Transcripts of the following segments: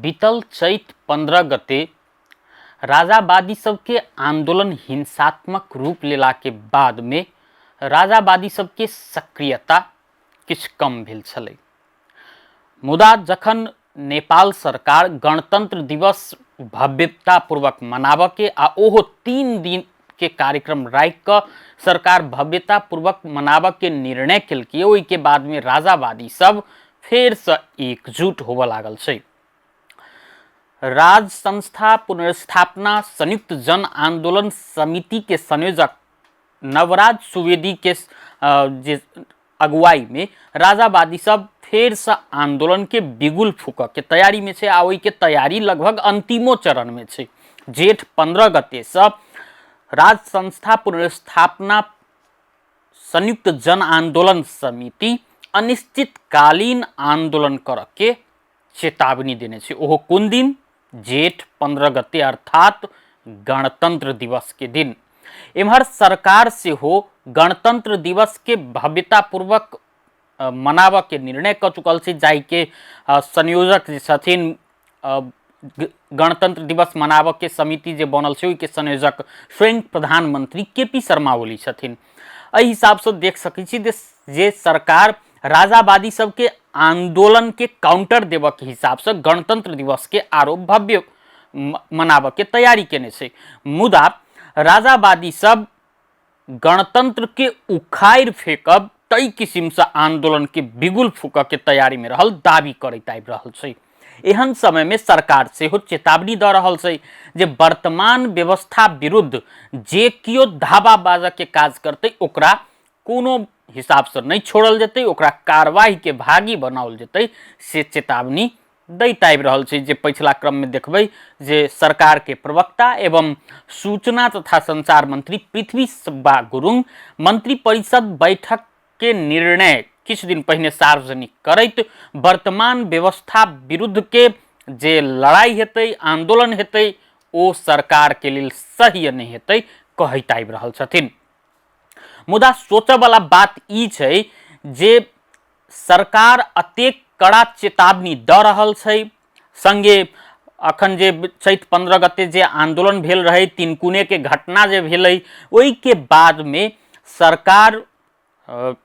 बीतल चैत 15 गते राजावादी सबके आंदोलन हिंसात्मक रूप लेला के बाद में राजावादी सबके सक्रियता किछु कम भेल छलै। मुदा जखन नेपाल सरकार गणतंत्र दिवस भव्यतापूर्वक मनाबऽके आ ओहो 3 दिन के कार्यक्रम राखि कऽ सरकार भव्यतापूर्वक मनाबऽके निर्णय केलकै, ओहिके बादमे राजावादी सब फेरसँ एकजुट होबऽ लागल छै। राज संस्था पुनर्स्थापना संयुक्त जन आंदोलन समिति के संयोजक नवराज सुवेदी के जे अगुवाई में राजावादी सब फेर से आंदोलन के बिगुल फूक के तैयारी में छै आ ओहि के तैयारी लगभग अंतिमो चरण में छै। जेठ 15 गते से राज संस्था पुनर्स्थापना संयुक्त जन आंदोलन समिति अनिश्चितकालीन आंदोलन कर के चेतावनी देने छै। ओहो कोन दिन? जेठ 15 गते, अर्थात गणतंत्र दिवस के दिन। एम्हर सरकार सेहो गणतंत्र दिवस के भव्यतापूर्वक मनाबऽ के निर्णय कऽ चुकल छै, जाहिके संयोजक जे छथिन, गणतंत्र दिवस मनाबऽ के समिति जे बनल छै ओहिके संयोजक स्वयं प्रधानमंत्री के पी शर्मा ओली छथिन। एहि हिसाबसँ देख सकै छी जे सरकार राजावादी सबके आंदोलन के काउंटर देबऽ के हिसाबसँ गणतंत्र दिवस के आरो भव्य मनाबऽ के तैयारी केने छै। मुदा राजावादी सब गणतंत्र के उखाड़ि फेंकब तै किसिमसँ आंदोलन के बिगुल फूकऽ के तैयारी में रहल दावी करैत आबि रहल छै। एहन समय में सरकार सेहो चेतावनी दऽ रहल छै जे वर्तमान व्यवस्था विरुद्ध जे कियो धावा बाजऽ के काज करतै ओकरा कोनो हिसाबसँ नहि छोड़ल जेतै, ओकरा कार्रवाई के भागी बनाओल जेतै, से चेतावनी दैत आबि रहल छै। जे पछिला क्रममे देखबै जे सरकारके प्रवक्ता एवं सूचना तथा संचार मंत्री पृथ्वी सुब्बा गुरुङ मंत्रिपरिषद बैठक के निर्णय किछु दिन पहिने सार्वजनिक करैत वर्तमान व्यवस्था विरुद्ध के जे लड़ाई हेतै, आंदोलन हेतै, ओ सरकार के लेल सह्य नहि हेतै कहैत आबि रहल छथिन। मुदा सोचऽ वाला बात ई छै जे सरकार अतेक कड़ा चेतावनी दऽ रहल छै, संगे अखन जे चैत 15 गते जे आंदोलन भेल रहै, तिनकुने के घटना जे भेलै, ओहिके बादमे सरकार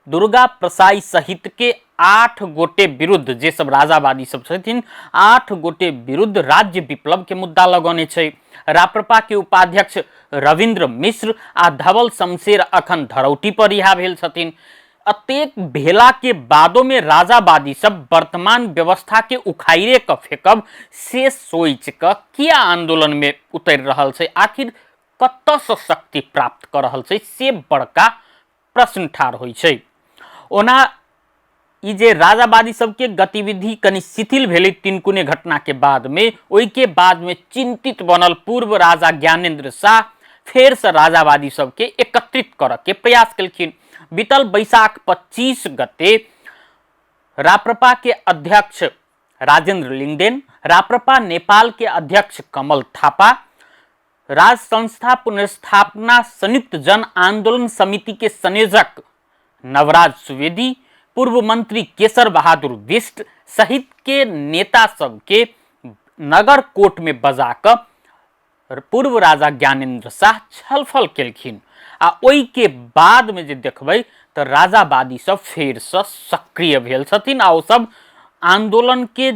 दुर्गा प्रसाई सहित के 8 गोटे विरुद्ध, जे सब राजावादी सब छथिन, 8 गोटे विरुद्ध राज्य विप्लव के मुद्दा लगौने छै। राप्रपा के उपाध्यक्ष रविन्द्र मिश्र आ धवल शमशेर अखन धरौटी पर रिहा भेल छथिन। अतेक भेला के बादो में राजावादी सब वर्तमान व्यवस्था के उखाड़े क फेंकब से सोच क किया आंदोलन में उतरि रहल छै, आखिर कतऽ से शक्ति प्राप्त कऽ रहल छै, से बड़का प्रश्न ठाढ़ होइ छै। ओना ई जे राजावादी सबके गतिविधि कनि शिथिल भेलै तिनकुने घटना के बाद में, ओहिके बाद में चिंतित बनल पूर्व राजा ज्ञानेंद्र शाह फेर से राजावादी सबके एकत्रित करऽ के प्रयास केलखिन। बीतल बैसाख 25 गते राप्रपा के अध्यक्ष राजेंद्र लिंगदेन, राप्रपा नेपाल के अध्यक्ष कमल थापा, राज संस्था पुनर्स्थापना संयुक्त जन आंदोलन समिति के संयोजक नवराज सुवेदी, पूर्व मंत्री केसर बहादुर बिष्ट सहित के नेता सबके नगर कोर्ट में बजा कऽ पूर्व राजा ज्ञानेंद्र शाह छलफल केलखिन आ ओहि के बाद में जे देखबै तऽ राजावादी सब फेर से सक्रिय भेल छथिन आ ओ सब आंदोलन के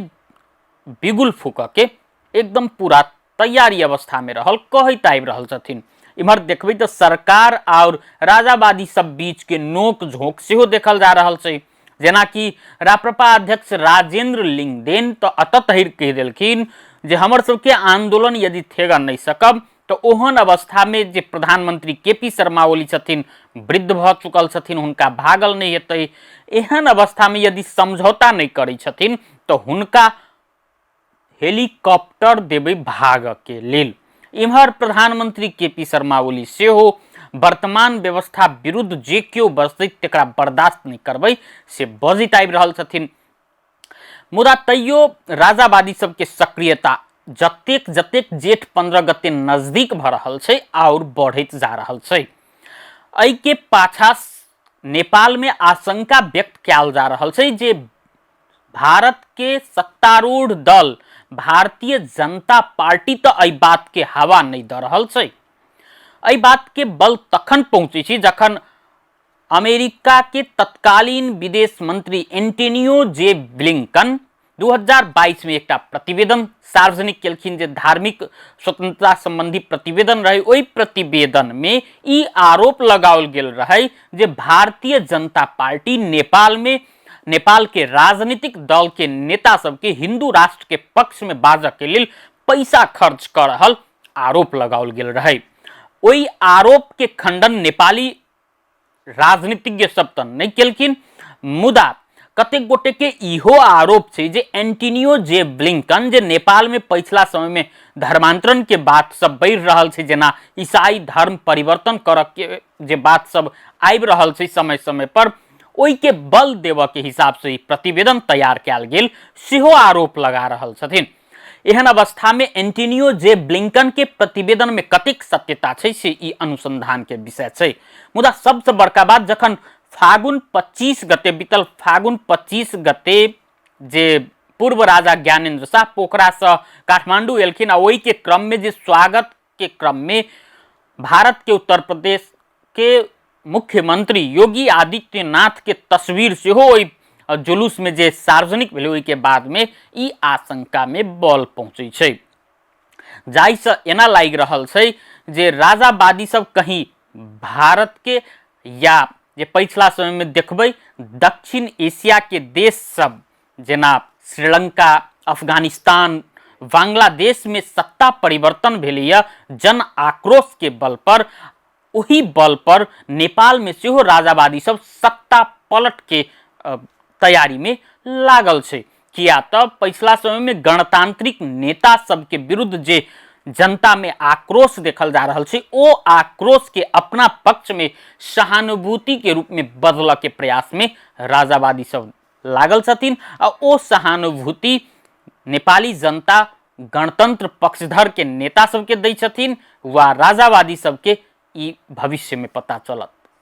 बिगुल फूकऽ के एकदम पूरा तैयारी अवस्था में रहल कहैत आबि रहल छथिन। इम्हर देखबै तऽ सरकार और राजावादी सब बीच के नोक झोंक सेहो देखल जा रहल छै। जेनाकि राप्रपा अध्यक्ष राजेंद्र लिंगदेन तऽ अतत कहि देलखिन जे हमर सबके आंदोलन यदि थेगन नहि सकब तऽ ओहन अवस्था में जे प्रधानमंत्री के पी शर्मा ओली छथिन, वृद्ध भऽ चुकल छथिन, हुनका भागल नहि हेतै, एहन अवस्था में यदि समझौता नहि करै छथिन तऽ हुनका हेलीकॉप्टर देबै भागऽ के लेल। इम्हर प्रधानमंत्री के पी शर्मा ओली सेहो वर्तमान व्यवस्था विरुद्ध जे केओ बजतै तकरा बर्दाश्त नहि करबै से बजैत आबि रहल छथिन। मुदा तैयो राजावादी सबके सक्रियता जतेक जतेक जेठ 15 गते नजदीक भऽ रहल छै आओर बढ़ैत जा रहल छै। एहिके पाछा नेपाल में आशंका व्यक्त कयल जा रहल छै जे भारत के सत्तारूढ़ दल भारतीय जनता पार्टी तऽ एहि बातके हवा नहि दऽ रहल छै। एहि बातके बल तखन पहुँचै छै जखन अमेरिका के तत्कालीन विदेश मंत्री एंटोनियो जे ब्लिंकन 2022 में एकटा प्रतिवेदन सार्वजनिक केलखिन, जे धार्मिक स्वतंत्रता संबंधी प्रतिवेदन रहे। ओहि प्रतिवेदन में ई आरोप लगाओल गेल रहे जे भारतीय जनता पार्टी नेपाल में नेपाल के राजनीतिक दल के नेता सबके हिंदू राष्ट्र के पक्ष में बाजऽ के लेल पैसा खर्च कऽ रहल आरोप लगाओल गेल रहे। ओहि आरोप के खंडन नेपाली राजनीतिज्ञ सब तऽ नहि केलखिन, मुदा कतेक गोटे के इहो आरोप छै जे एंटोनियो जे ब्लिंकन जे नेपाल में पछिला समय में धर्मांतरण के बात सब बढ़ि रहल छै, जेना ईसाई धर्म परिवर्तन करऽ के जे बात सब आबि रहल छै समय समय पर, ओहि के बल देबऽ के हिसाब से ई प्रतिवेदन तैयार कयल गेल सेहो आरोप लगा रहल छथिन। एहन अवस्था में एंटोनियो जे ब्लिंकन के प्रतिवेदन में कतेक सत्यता छै से ई अनुसंधान के विषय छै। मुदा सबसे बड़का बात, जखन फागुन 25 गते बीतल फागुन 25 गते जे पूर्व राजा ज्ञानेन्द्र शाह पोखरा से काठमांडू एलखिन आ ओहि के क्रम में जे स्वागत के क्रम में भारत के उत्तर प्रदेश के मुख्यमंत्री योगी आदित्यनाथ के तस्वीर सेहो ओहि जुलूस में जे सार्वजनिक भेलै, ओहिके बाद में ई आशंका में बल पहुँचै छै, जाहिसँ एना लागि रहल छै जे राजावादी सब कहीं भारत के या जे पछिला समय में देखबै दक्षिण एशिया के देश सब जेना श्रीलंका, अफगानिस्तान, बांग्लादेश में सत्ता परिवर्तन भेलैए जन आक्रोश के बल पर, ओही बल पर नेपाल में सेहो राजावादी सब सत्ता पलट के तैयारी में लागल छै। किया तऽ पछिला समय में गणतांत्रिक नेता सबके विरुद्ध जे जनता में आक्रोश देखल जा रहल छै, ओ आक्रोश के अपना पक्ष में सहानुभूति के रूप में बदलऽ के प्रयास में राजावादी सब लागल छथिन आ ओ सहानुभूति नेपाली जनता गणतंत्र पक्षधर के नेता सबके दै छथिन वा राजावादी सबके, ई भविष्य में पता चलत।